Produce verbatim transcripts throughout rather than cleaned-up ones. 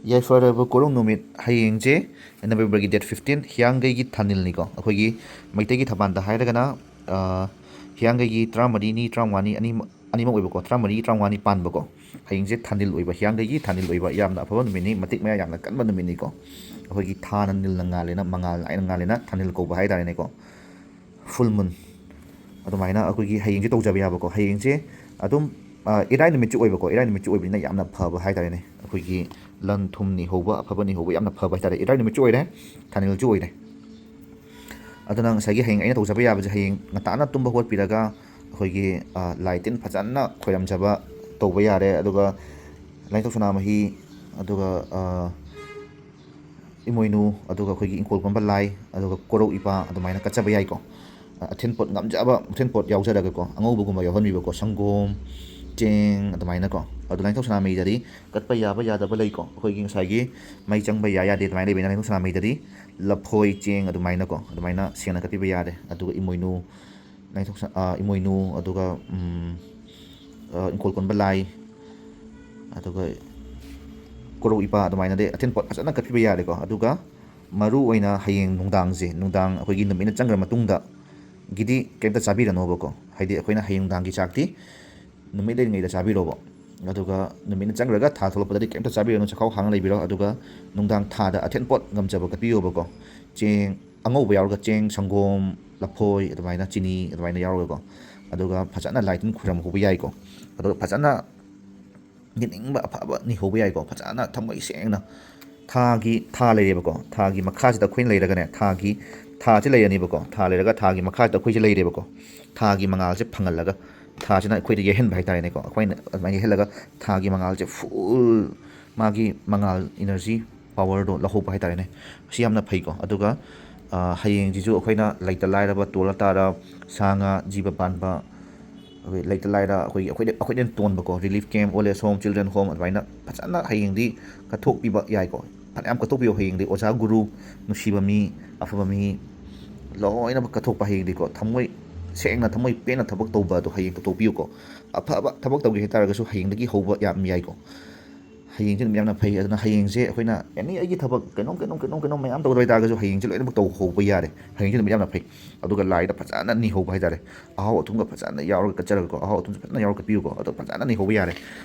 ꯌꯥꯏꯐꯔꯕ ꯀꯣꯔꯧ ꯅꯨꯃꯤꯠ꯫ ꯍꯌꯦꯡꯁꯦ ꯅꯕꯦꯝꯕꯔꯒꯤ date fifteen, ꯍꯤꯌꯥꯡꯒꯩꯒꯤ ꯊꯥꯅꯤꯜꯅꯤꯀꯣ꯫ ꯑꯩꯈꯣꯏꯒꯤ ꯃꯩꯇꯩꯒꯤ ꯊꯕꯥꯟꯗ ꯍꯥꯏꯔꯒꯅ, ꯑ, ꯍꯤꯌꯥꯡꯒꯩꯒꯤ ꯇꯔꯥꯃꯔꯤꯅꯤ, ꯇꯔꯥꯃꯉꯥꯅꯤ, ꯑꯅꯤꯃꯛ, ꯑꯅꯤꯃꯛ ꯑꯣꯏꯕꯀꯣ, ꯇꯔꯥꯃꯔꯤ, ꯇꯔꯥꯃꯉꯥꯅꯤ ꯄꯥꯟꯕꯀꯣ꯫ ꯍꯌꯦꯡꯁꯦ ꯊꯥꯅꯤꯜ ꯑꯣꯏꯕ, ꯍꯤꯌꯥꯡꯒꯩꯒꯤ ꯊꯥꯅꯤꯜ ꯑꯣꯏꯕ ꯌꯥꯝꯅ ꯑꯐꯕ ꯅꯨꯃꯤꯠꯅꯤ, ꯃꯇꯤꯛ ꯃꯌꯥ ꯌꯥꯝꯅ ꯀꯟꯕ ꯅꯨꯃꯤꯠꯅꯤꯀꯣ꯫ ꯑꯩꯈꯣꯏꯒꯤ ꯊꯥꯅ ꯅꯤꯜꯅ ꯉꯥꯜꯂꯦꯅ, ꯃꯉꯥꯜ ꯂꯥꯏꯅ ꯉꯥꯜꯂꯦꯅ ꯊꯥꯅꯤꯜ ꯀꯧꯕ ꯍꯥꯏꯇꯥꯔꯦꯅꯦꯀꯣ꯫ Full moon꯫ ꯑꯗꯨꯃꯥꯏꯅ ꯑꯩꯈꯣꯏꯒꯤ ꯍꯌꯦꯡꯁꯦ ꯇꯧꯖꯕ ꯌꯥꯕꯀꯣ꯫ ꯍꯌꯦꯡꯁꯦ ꯑꯗꯨꯝ, ꯑ, ꯏꯔꯥꯏ ꯅꯨꯃꯤꯠꯁꯨ ꯑꯣꯏꯕꯀꯣ꯫ ꯏꯔꯥꯏ ꯅꯨꯃꯤꯠꯁꯨ ꯑꯣꯏꯕꯅꯤꯅ ꯌꯥꯝꯅ ꯐꯕ ꯍꯥꯏꯇꯥꯔꯦꯅꯦ꯫ ꯑꯩꯈꯣꯏꯒꯤ ꯂꯟ ꯊꯨꯝ ꯅꯤꯍꯧꯕ, ꯑꯐꯕ ꯅꯤꯍꯧꯕ ꯌꯥꯝꯅ ꯐꯕ ꯍꯥꯏꯇꯥꯔꯦ꯫ ꯏꯔꯥꯏ ꯅꯨꯃꯤꯠꯁꯨ ꯑꯣꯏꯔꯦ, ꯊꯥꯅꯤꯜꯁꯨ ꯑꯣꯏꯔꯦ꯫ ꯑꯗꯨꯅ ꯉꯁꯥꯏꯒꯤ ꯍꯌꯦꯡ ꯑꯩꯅ ꯇꯧꯖꯕ ꯌꯥꯕꯁꯦ, ꯍꯌꯦꯡ ꯉꯟꯇꯥꯅ ꯇꯨꯝꯕ ꯍꯧꯒꯠꯄꯤꯔꯒ ꯑꯩꯈꯣꯏꯒꯤ, ꯑ, ꯂꯥꯏ ꯇꯤꯟ ꯐꯖꯅ ꯈꯣꯏꯔꯝꯖꯕ ꯇꯧꯕ ꯌꯥꯔꯦ꯫ ꯑꯗꯨꯒ ꯂꯥꯏꯅꯤꯡꯊꯧ ꯁꯅꯥꯃꯍꯤ, ꯑꯗꯨꯒ, ꯑ, ꯏꯃꯣꯏꯅꯨ, ꯑꯗꯨꯒ ꯑꯩꯈꯣꯏꯒꯤ ꯏꯪꯈꯣꯜ ꯀꯣꯟꯕ ꯂꯥꯏ, ꯑꯗꯨꯒ ꯀꯣꯔꯧ ꯏꯄꯥ ꯑꯗꯨꯃꯥꯏꯅ ꯀꯠꯆꯕ ꯌꯥꯏꯀꯣ꯫ ꯑ, ꯑꯊꯦꯟ ꯄꯣꯠ ꯉꯝꯖꯕ, ꯑꯊꯦꯟ ꯄꯣꯠ ꯌꯥꯎꯖꯔꯒꯀꯣ, ꯑꯉꯧꯕꯒꯨꯝꯕ ꯌꯥꯎꯍꯟꯕꯤꯕꯀꯣ, ꯁꯪꯒꯣꯝ, ꯆꯦꯡ ꯑꯗꯨꯃꯥꯏꯅꯀꯣ꯫ ꯑꯗꯨ ꯂꯥꯏꯅꯤꯡꯊꯧ ꯁꯅꯥꯃꯍꯤꯗꯗꯤ ꯀꯠꯄ ꯌꯥꯕ ꯌꯥꯗꯕ ꯂꯩꯀꯣ꯫ ꯑꯩꯈꯣꯏꯒꯤ ꯉꯁꯥꯏꯒꯤ ꯃꯩ ꯆꯪꯕ ꯌꯥ ꯌꯥꯗꯦ ꯑꯗꯨꯃꯥꯏꯅ ꯂꯩꯕꯅꯤꯅ ꯂꯥꯏꯅꯤꯡꯊꯧ ꯁꯅꯥꯃꯍꯤꯗꯗꯤ ꯂꯐꯣꯏ, ꯆꯦꯡ ꯑꯗꯨꯃꯥꯏꯅꯀꯣ, ꯑꯗꯨꯃꯥꯏꯅ ꯁꯦꯡꯅ ꯀꯠꯄꯤꯕ ꯌꯥꯔꯦ꯫ ꯑꯗꯨꯒ ꯏꯃꯣꯏꯅꯨ, ꯂꯥꯏꯅꯤꯡꯊꯧ ꯁ-, ꯑ, ꯏꯃꯣꯏꯅꯨ, ꯑꯗꯨꯒ, ꯎꯝ, ꯑ, ꯏꯪꯈꯣꯜ ꯀꯣꯟꯕ ꯂꯥꯏ, ꯑꯗꯨꯒ ꯀꯣꯔꯧ ꯏꯄꯥ ꯑꯗꯨꯃꯥꯏꯅꯗꯤ ꯑꯊꯦꯟ ꯄꯣꯠ ꯐꯖꯅ ꯀꯠꯄꯤꯕ ꯌꯥꯔꯦꯀꯣ꯫ ꯑꯗꯨꯒ ꯃꯔꯨ ꯑꯣꯏꯅ ꯍꯌꯦꯡ ꯅꯨꯡꯗꯥꯡꯁꯦ, ꯅꯨꯡꯗꯥꯡ ꯑꯩꯈꯣꯏꯒꯤ ꯅꯨꯃꯤꯠꯅ ꯆꯪꯈ꯭ꯔ ꯃꯇꯨꯡꯗꯒꯤꯗꯤ ꯀꯩꯝꯇ ꯆꯥꯕꯤꯔꯅꯣꯕꯀꯣ꯫ ꯍꯥꯏꯗꯤ ꯑꯩꯈꯣꯏꯅ ꯍꯌꯦꯡ ꯅꯨꯡꯗꯥꯡꯒꯤ ꯆꯥꯛꯇꯤ ꯅꯨꯃꯤꯠ ꯂꯩꯔꯤꯉꯩꯗ ꯆꯥꯕꯤꯔꯣꯕ꯫ ꯑꯗꯨꯒ ꯅꯨꯃꯤꯠꯅ ꯆꯪꯈ꯭ꯔꯒ ꯊꯥ ꯊꯣꯛꯂꯛꯄꯗꯗꯤ ꯀꯩꯝꯇ ꯆꯥꯕꯤꯔꯅꯨ, ꯆꯥꯛꯈꯥꯎ ꯍꯥꯡꯅ ꯂꯩꯕꯤꯔꯣ꯫ ꯑꯗꯨꯒ ꯅꯨꯡꯗꯥꯡ ꯊꯥꯗ ꯑꯊꯦꯟ ꯄꯣꯠ ꯉꯝꯖꯕ ꯀꯠꯄꯤꯌꯣꯕꯀꯣ꯫ ꯆꯦꯡ ꯑꯉꯧꯕ ꯌꯥꯎꯔꯒ ꯆꯦꯡ, ꯁꯪꯒꯣꯝ, ꯂꯐꯣꯏ ꯑꯗꯨꯃꯥꯏꯅ, ꯆꯤꯅꯤ ꯑꯗꯨꯃꯥꯏꯅ ꯌꯥꯎꯔꯒꯀꯣ꯫ ꯑꯗꯨꯒ ꯐꯖꯅ ꯂꯥꯏ ꯇꯤꯟ ꯈꯨꯔꯨꯝꯍꯧꯕ ꯌꯥꯏꯀꯣ꯫ ꯑꯗꯨꯒ ꯐꯖꯅ ꯅꯤꯅꯤꯡꯕ ꯑꯐꯕ ꯅꯤꯍꯧꯕ ꯌꯥꯏꯀꯣ꯫ ꯐꯖꯅ ꯊꯃꯣꯏ ꯁꯦꯡꯅ ꯊꯥꯒꯤ, ꯊꯥ ꯂꯩꯔꯦꯕꯀꯣ꯫ ꯊꯥꯒꯤ ꯃꯈꯥꯁꯤꯗ ꯑꯩꯈꯣꯏꯅ ꯂꯩꯔꯒꯅꯦ, ꯊꯥꯒꯤ, ꯊꯥꯁꯦ ꯂꯩꯔꯅꯤꯕꯀꯣ꯫ ꯊꯥ ꯂꯩꯔꯒ ꯊꯥꯒꯤ ꯃꯈꯥꯁꯤꯗ ꯑꯩꯈꯣꯏꯁꯦ ꯂꯩꯔꯦꯕꯀꯣ꯫ ꯊꯥꯒꯤ ꯃꯉꯥꯜꯁꯦ ꯐꯪꯍꯜꯂꯒ ꯊꯥꯁꯤꯅ ꯑꯩꯈꯣꯏꯗ ꯌꯩꯍꯟꯕ ꯍꯥꯏꯇꯥꯔꯦꯅꯦꯀꯣ꯫ ꯑꯩꯈꯣꯏꯅ ꯑꯗꯨꯃꯥꯏꯅ ꯌꯩꯍꯜꯂꯒ ꯊꯥꯒꯤ ꯃꯉꯥꯜꯁꯦ full, ꯃꯥꯒꯤ ꯃꯉꯥꯜ, energy, powerꯗꯣ ꯂꯧꯍꯧꯕ ꯍꯥꯏꯇꯥꯔꯦꯅꯦ꯫ ꯑꯁꯤ ꯌꯥꯝꯅ ꯐꯩꯀꯣ꯫ ꯑꯗꯨꯒ, ꯑ, ꯍꯌꯦꯡꯁꯤꯁꯨ ꯑꯩꯈꯣꯏꯅ ꯂꯩꯇ ꯂꯥꯏꯔꯕ, ꯇꯣꯜꯂ ꯇꯥꯔ, ꯁꯥ ꯉꯥ, ꯖꯤꯕ ꯄꯥꯟꯕ, ꯑꯩꯈꯣꯏ ꯂꯩꯇ ꯂꯥꯏꯔ, ꯑꯩꯈꯣꯏꯒꯤ, ꯑꯩꯈꯣꯏꯗ, ꯑꯩꯈꯣꯏꯗ ꯇꯣꯟꯕꯀꯣ, relief camp, old age home, children home ꯑꯗꯨꯃꯥꯏꯅ ꯐꯖꯅ ꯍꯌꯦꯡꯗꯤ ꯀꯠꯊꯣꯛꯄꯤꯕ ꯌꯥꯏꯀꯣ꯫ ꯐꯅꯌꯥꯝ ꯀꯠꯊꯣꯛꯄꯤꯌꯣ ꯍꯌꯦꯡꯗꯤ꯫ ꯑꯣꯖꯥ ꯒꯨꯔꯨ, ꯅꯨꯡꯁꯤꯕ ꯃꯤ, ꯑꯐꯕ ꯃꯤ, ꯂꯣꯏꯅꯃꯛ ꯀꯠꯊꯣꯛꯄ ꯍꯌꯦꯡꯗꯤꯀꯣ꯫ ꯊꯃꯣꯏ ꯁꯦꯡꯅ, ꯊꯃꯣꯏ ꯄꯦꯟꯅ ꯊꯕꯛ ꯇꯧꯕ ꯑꯗꯣ ꯍꯌꯦꯡ ꯀꯠꯊꯣꯛꯄꯤꯌꯨꯀꯣ꯫ ꯑꯐꯕ ꯊꯕꯛ ꯇꯧꯒꯦ ꯍꯥꯏꯇꯥꯔꯒꯁꯨ ꯍꯌꯦꯡꯗꯒꯤ ꯍꯧꯕ ꯌꯥꯝ ꯌꯥꯏꯀꯣ꯫ ꯍꯌꯦꯡꯁꯦ ꯅꯨꯃꯤꯠ ꯌꯥꯝꯅ ꯐꯩ꯫ ꯑꯗꯨꯅ ꯍꯌꯦꯡꯁꯦ ꯑꯩꯈꯣꯏꯅ ꯑꯦꯅꯤ ꯑꯩꯒꯤ ꯊꯕꯛ ꯀꯩꯅꯣꯝ ꯀꯩꯅꯣꯝ ꯀꯩꯅꯣꯝ ꯀꯩꯅꯣꯝ ꯃꯌꯥꯝ ꯇꯧꯗꯕ ꯍꯥꯏꯇꯥꯔꯒꯁꯨ ꯍꯌꯦꯡꯁꯦ ꯂꯣꯏꯅꯃꯛ ꯇꯧꯍꯧꯕ ꯌꯥꯔꯦ꯫ ꯍꯌꯦꯡꯁꯦ ꯅꯨꯃꯤꯠ ꯌꯥꯝꯅ ꯐꯩ꯫ ꯑꯗꯨꯒ ꯂꯥꯏꯗ ꯐꯖꯅ ꯅꯤꯍꯧꯕ ꯍꯥꯏꯇꯥꯔꯦ꯫ ꯑꯍꯥꯎ ꯑꯊꯨꯝꯒ ꯐꯖꯅ ꯌꯥꯎꯔꯒ ꯀꯠꯆꯔꯒꯀꯣ, ꯑꯍꯥꯎ ꯑꯊꯨꯝꯁꯨ ꯐꯖꯅ ꯌꯥꯎꯔꯒ ꯀꯠꯄꯤꯌꯨꯀꯣ꯫ ꯑꯗꯣ ꯐꯖꯅ ꯅꯤꯍꯧꯕ ꯌꯥꯔꯦ꯫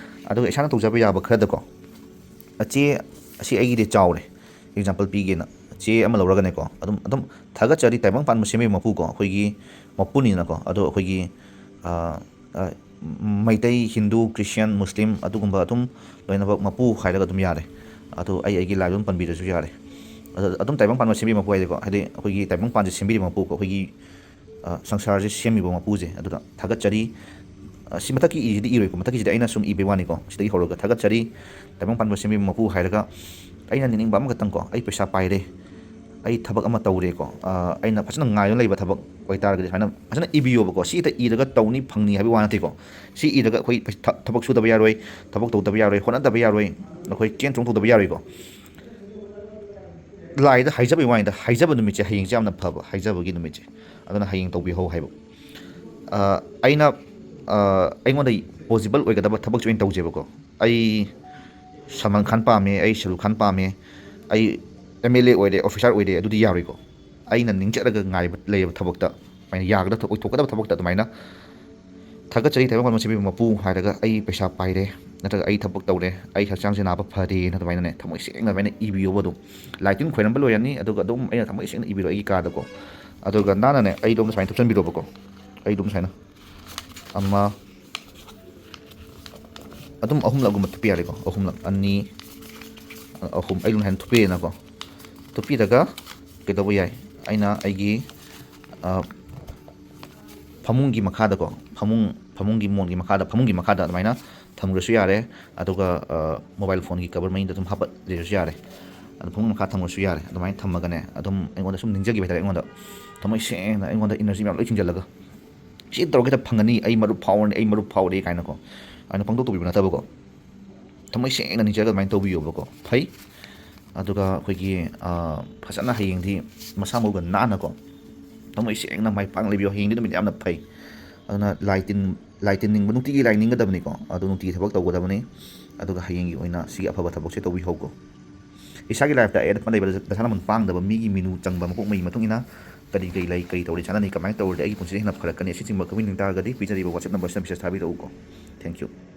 ꯑꯗꯨꯒ ꯏꯁꯥꯅ ꯇꯧꯖꯕ ꯌꯥꯕ ꯈꯔꯗꯀꯣ, ꯆꯦ ꯑꯁꯤ ꯑꯩꯒꯤꯗꯤ ꯆꯥꯎꯔꯦ꯫ ꯑꯦꯛꯖꯥꯝꯄꯜ ꯄꯤꯒꯦꯅ ꯆꯦ ꯑꯃ ꯂꯧꯔꯒꯅꯦꯀꯣ, ꯑꯗꯨꯝ ꯑꯗꯨꯝ ꯊꯥꯒꯠꯆꯔꯤ ꯇꯥꯏꯕꯪ ꯄꯥꯟꯕ ꯁꯦꯝꯕꯤꯕ ꯃꯄꯨꯀꯣ, ꯑꯩꯈꯣꯏꯒꯤ ꯃꯄꯨꯅꯤꯗꯅꯀꯣ꯫ ꯑꯗꯣ ꯑꯩꯈꯣꯏꯒꯤ ꯑ, ꯑ, ꯃꯩꯇꯩ, ꯍꯤꯟꯗꯨ, ꯈ꯭ꯔꯤꯁꯇꯤꯌꯥꯟ, ꯃꯨꯁꯂꯤꯝ ꯑꯗꯨꯒꯨꯝꯕ ꯑꯗꯨꯝ ꯂꯣꯏꯅꯃꯛ ꯃꯄꯨ ꯍꯥꯏꯔꯒ ꯑꯗꯨꯝ ꯌꯥꯔꯦ꯫ ꯑꯗꯣ ꯑꯩ ꯑꯩꯒꯤ ꯂꯥꯏ ꯑꯗꯨꯝ ꯄꯟꯕꯤꯔꯁꯨ ꯌꯥꯔꯦ꯫ ꯑꯗꯣ ꯑꯗꯨꯝ ꯇꯥꯏꯕꯪ ꯄꯥꯟꯕ ꯁꯦꯝꯕꯤꯕ ꯃꯄꯨ ꯍꯥꯏꯗꯤꯀꯣ, ꯍꯥꯏꯗꯤ ꯑꯩꯈꯣꯏꯒꯤ ꯇꯥꯏꯕꯪ ꯄꯥꯟꯁꯦ ꯁꯦꯝꯕꯤꯔꯤꯕ ꯃꯄꯨꯀꯣ, ꯑꯩꯈꯣꯏꯒꯤ ꯑ, ꯁꯪꯁꯥꯔꯁꯦ ꯁꯦꯝꯃꯤꯕ ꯃꯄꯨꯁꯦ, ꯑꯗꯨꯗ ꯊꯥꯒꯠꯆꯔꯤ꯫ ꯑ, ꯁꯤ ꯃꯊꯛꯀꯤ ꯏꯁꯤꯗꯤ ꯏꯔꯣꯏꯀꯣ, ꯃꯊꯛꯀꯤꯁꯤꯗꯤ ꯑꯩꯅ ꯁꯨꯝ ꯏꯕꯩ ꯋꯥꯅꯤꯀꯣ꯫ ꯁꯤꯗꯒꯤ ꯍꯧꯔꯒ ꯊꯥꯒꯠꯆꯔꯤ ꯇꯥꯏꯕꯪ ꯄꯥꯟꯕ ꯁꯦꯝꯕꯤꯕ ꯃꯄꯨ ꯍꯥꯏꯔꯒ, ꯑꯩꯅ ꯅꯤꯡꯅꯤꯡꯕ ꯑꯃꯈꯛꯇꯪꯀꯣ, ꯑꯩ ꯄꯩꯁꯥ ꯄꯥꯏꯔꯦ, ꯑꯩ ꯊꯕꯛ ꯑꯃ ꯇꯧꯔꯦꯀꯣ, ꯑ, ꯑꯩꯅ ꯐꯖꯅ ꯉꯥꯏꯗꯨꯅ ꯂꯩꯕ ꯊꯕꯛ ꯑꯣꯏꯇꯥꯔꯒꯗꯤ ꯁꯨꯃꯥꯏꯅ ꯐꯖꯅ ꯏꯕꯤꯌꯣꯕꯀꯣ꯫ ꯁꯤ ꯍꯦꯛꯇ ꯏꯔꯒ ꯇꯧꯅꯤ ꯐꯪꯅꯤ ꯍꯥꯏꯕꯒꯤ ꯋꯥ ꯅꯠꯇꯦꯀꯣ꯫ ꯁꯤ ꯏꯔꯒ ꯑꯩꯈꯣꯏ ꯄꯩ-, ꯊ-, ꯊꯕꯛ ꯁꯨꯗꯕ ꯌꯥꯔꯣꯏ, ꯊꯕꯛ ꯇꯧꯗꯕ ꯌꯥꯔꯣꯏ, ꯍꯣꯠꯅꯗꯕ ꯌꯥꯔꯣꯏ, ꯑꯩꯈꯣꯏ ꯆꯦꯟ ꯆꯣꯡꯊꯣꯛꯇꯕ ꯌꯥꯔꯣꯏꯀꯣ꯫ ꯂꯥꯏꯗ ꯍꯥꯏꯖꯕꯒꯤ ꯋꯥꯅꯤꯗ, ꯍꯥꯏꯖꯕ ꯅꯨꯃꯤꯠꯁꯦ ꯍꯌꯦꯡꯁꯦ ꯌꯥꯝꯅ ꯐꯕ, ꯍꯥꯏꯖꯕꯒꯤ ꯅꯨꯃꯤꯠꯁꯦ꯫ ꯑꯗꯨꯅ ꯍꯌꯦꯡ ꯇꯧꯕꯤꯍꯧ ꯍꯥꯏꯕ꯫ ꯑ, ꯑꯩꯅ, ꯑ, ꯑꯩꯉꯣꯟꯗ ꯄꯣꯁꯤꯕꯜ ꯑꯣꯏꯒꯗꯕ ꯊꯕꯛꯁꯦ ꯑꯣꯏꯅ ꯇꯧꯖꯦꯕꯀꯣ꯫ ꯑꯩ ꯁꯜꯃꯥꯟ ꯈꯥꯟ ꯄꯥꯝꯃꯦ, ꯑꯩ ꯁꯔꯨꯛ ꯈꯥꯟ ꯄꯥꯝꯃꯦ, ꯑꯩ ꯑꯦꯝ ꯑꯦꯜ ꯑꯦ ꯑꯣꯏꯔꯦ, ꯑꯣꯐꯤꯁꯥꯔ ꯑꯣꯏꯔꯦ, ꯑꯗꯨꯗꯤ ꯌꯥꯔꯣꯏꯀꯣ꯫ ꯑꯩꯅ ꯅꯤꯡꯖꯔꯒ ꯉꯥꯏꯕ ꯂꯩꯔꯕ ꯊꯕꯛꯇ, ꯑꯗꯨꯃꯥꯏꯅ ꯌꯥꯒꯗꯕ ꯊꯕꯛ, ꯑꯣꯏꯊꯣꯛꯀꯗꯕ ꯊꯕꯛꯇ ꯑꯗꯨꯃꯥꯏꯅ ꯊꯥꯒꯠꯆꯔꯤ ꯇꯥꯏꯕꯪ ꯄꯥꯟꯕ ꯁꯦꯝꯕꯤꯕ ꯃꯄꯨ ꯍꯥꯏꯔꯒ, ꯑꯩ ꯄꯩꯁꯥ ꯄꯥꯏꯔꯦ, ꯅꯠꯇ꯭ꯔꯒ ꯑꯩ ꯊꯕꯛ ꯇꯧꯔꯦ, ꯑꯩ ꯍꯛꯆꯥꯡꯁꯦ ꯅꯥꯕ ꯐꯔꯦꯅ ꯑꯗꯨꯃꯥꯏꯅꯅꯦ ꯊꯃꯣꯏ ꯁꯦꯡꯅ ꯑꯗꯨꯃꯥꯏꯅ ꯏꯕꯤꯌꯣꯕ ꯑꯗꯨꯝ꯫ ꯂꯥꯏ ꯇꯤꯟ ꯈꯣꯏꯔꯝꯕ ꯂꯣꯏꯔꯅꯤ, ꯑꯗꯨꯒ ꯑꯗꯨꯝ ꯑꯩꯅ ꯊꯃꯣꯏ ꯁꯦꯡꯅ ꯏꯕꯤꯔꯣ ꯑꯩꯒꯤ ꯀꯥꯗꯀꯣ꯫ ꯑꯗꯨꯒ ꯅꯥꯟꯅꯅꯦ ꯑꯩ ꯑꯗꯣꯝꯗ ꯁꯨꯃꯥꯏꯅ ꯊꯨꯞꯆꯟꯕꯤꯔꯣꯕꯀꯣ꯫ ꯑꯩ ꯑꯗꯨꯝ ꯁꯨꯃꯥꯏꯅ ꯑꯃ, ꯑꯗꯨꯝ ꯑꯍꯨꯝꯂꯛꯒꯨꯝꯕ ꯊꯨꯞꯄꯤ ꯌꯥꯔꯦꯀꯣ꯫ ꯑꯍꯨꯝꯂꯛ, ꯑꯅꯤ, ꯑꯍꯨꯝ, ꯑꯩ ꯑꯗꯨꯝ ꯁꯨꯃꯥꯏꯅ ꯊꯨꯞꯄꯤꯔꯦꯅꯀꯣ꯫ ꯊꯨꯞꯄꯤꯔꯒ ꯀꯩꯗꯧꯕ ꯌꯥꯏ? ꯑꯩꯅ ꯑꯩꯒꯤ, ꯑ, ꯐꯃꯨꯡꯒꯤ ꯃꯈꯥꯗꯀꯣ, ꯐꯃꯨꯡ, ꯐꯃꯨꯡꯒꯤ ꯃꯣꯟꯒꯤ ꯃꯈꯥꯗ, ꯐꯃꯨꯡꯒꯤ ꯃꯈꯥꯗ ꯑꯗꯨꯃꯥꯏꯅ ꯊꯝꯈ꯭ꯔꯁꯨ ꯌꯥꯔꯦ꯫ ꯑꯗꯨꯒ, ꯑ, ꯃꯣꯕꯥꯏꯜ ꯐꯣꯟꯒꯤ ꯀꯕꯔ ꯃꯅꯤꯡꯗ ꯑꯗꯨꯝ ꯍꯥꯞꯄ ꯂꯩꯔꯁꯨ ꯌꯥꯔꯦ꯫ ꯑꯗꯨ ꯐꯃꯨꯡ ꯃꯈꯥ ꯊꯝꯈ꯭ꯔꯁꯨ ꯌꯥꯔꯦ꯫ ꯑꯗꯨꯃꯥꯏꯅ ꯊꯝꯃꯒꯅꯦ, ꯑꯗꯨꯝ ꯑꯩꯉꯣꯟꯗ ꯁꯨꯝ ꯅꯤꯡꯖꯈꯤꯕ ꯍꯥꯏꯇꯥꯔꯦ, ꯑꯩꯉꯣꯟꯗ ꯊꯃꯣꯏ ꯁꯦꯡꯅ ꯑꯩꯉꯣꯟꯗ ꯏꯅꯔꯖꯤ ꯃꯌꯥꯝ ꯂꯣꯏ ꯆꯤꯡꯁꯤꯜꯂꯒ, "ꯁꯤ ꯇꯧꯔꯒ ꯍꯦꯛꯇ ꯐꯪꯒꯅꯤ, ꯑꯩ ꯃꯔꯨꯞ ꯐꯥꯎꯔꯅꯤ, ꯑꯩ ꯃꯔꯨꯞ ꯐꯥꯎꯔꯦ" ꯀꯥꯏꯅꯀꯣ, ꯑꯗꯨꯃꯥꯏꯅ ꯄꯪꯇꯧ ꯇꯧꯕꯤꯕ ꯅꯠꯇꯕꯀꯣ꯫ ꯊꯃꯣꯏ ꯁꯦꯡꯅ ꯅꯤꯡꯖꯔꯒ ꯑꯗꯨꯃꯥꯏꯅ ꯇꯧꯕꯤꯌꯣꯕꯀꯣ꯫ ꯐꯩ꯫ ꯑꯗꯨꯒ ꯑꯩꯈꯣꯏꯒꯤ, ꯑ, ꯐꯖꯅ ꯍꯌꯦꯡꯗꯤ ꯃꯁꯥ ꯃꯎꯒ ꯅꯥꯟꯅꯀꯣ, ꯊꯃꯣꯏ ꯁꯦꯡꯅ ꯃꯥꯏ ꯄꯥꯛꯅ ꯂꯩꯕꯤꯌꯣ꯫ ꯍꯌꯦꯡꯗꯤ ꯅꯨꯃꯤꯠ ꯌꯥꯝꯅ ꯐꯩ꯫ ꯑꯗꯨꯅ ꯂꯥꯏ ꯇꯤꯟ, ꯂꯥꯏ ꯇꯤꯟꯅꯤꯡꯕ, ꯅꯨꯡꯇꯤꯒꯤ ꯂꯥꯏ ꯅꯤꯡꯒꯗꯕꯅꯤꯀꯣ꯫ ꯑꯗꯨ ꯅꯨꯡꯇꯤꯒꯤ ꯊꯕꯛ ꯇꯧꯒꯗꯕꯅꯤ꯫ ꯑꯗꯨꯒ ꯍꯌꯦꯡꯒꯤ ꯑꯣꯏꯅ ꯁꯤꯒꯤ ꯑꯐꯕ ꯊꯕꯛꯁꯦ ꯇꯧꯕꯤꯍꯧꯀꯣ꯫ ꯏꯁꯥꯒꯤ ꯂꯥꯏꯐꯇ ꯑꯦꯗ ꯂꯩꯕ ꯗꯁꯥ ꯂꯥꯃꯟ ꯄꯥꯡꯗꯕ ꯃꯤꯒꯤ ꯃꯤꯅꯨ ꯆꯪꯕ ꯃꯄꯣꯛ ꯃꯩ ꯃꯇꯨꯡ ꯏꯟꯅ ꯀꯔꯤ ꯀꯔꯤ ꯂꯩ, ꯀꯔꯤ ꯇꯧꯔꯗꯤ ꯆꯥꯟꯅꯅꯤ, ꯀꯃꯥꯏꯅ ꯇꯧꯔꯗꯤ ꯑꯩꯒꯤ ꯄꯨꯟꯁꯤꯗ ꯍꯦꯟꯅ ꯐꯔꯛꯀꯅꯤ, ꯑꯁꯤꯆꯤꯡꯕ ꯈꯪꯅꯤꯡ ꯇꯥꯔꯒꯗꯤ ꯄꯤꯖꯔꯤꯕ WhatsApp ꯅꯝꯕꯔꯁꯤꯗ ꯃꯦꯁꯦꯖ ꯊꯥꯕꯤꯔꯛꯎꯀꯣ꯫ Thank you꯫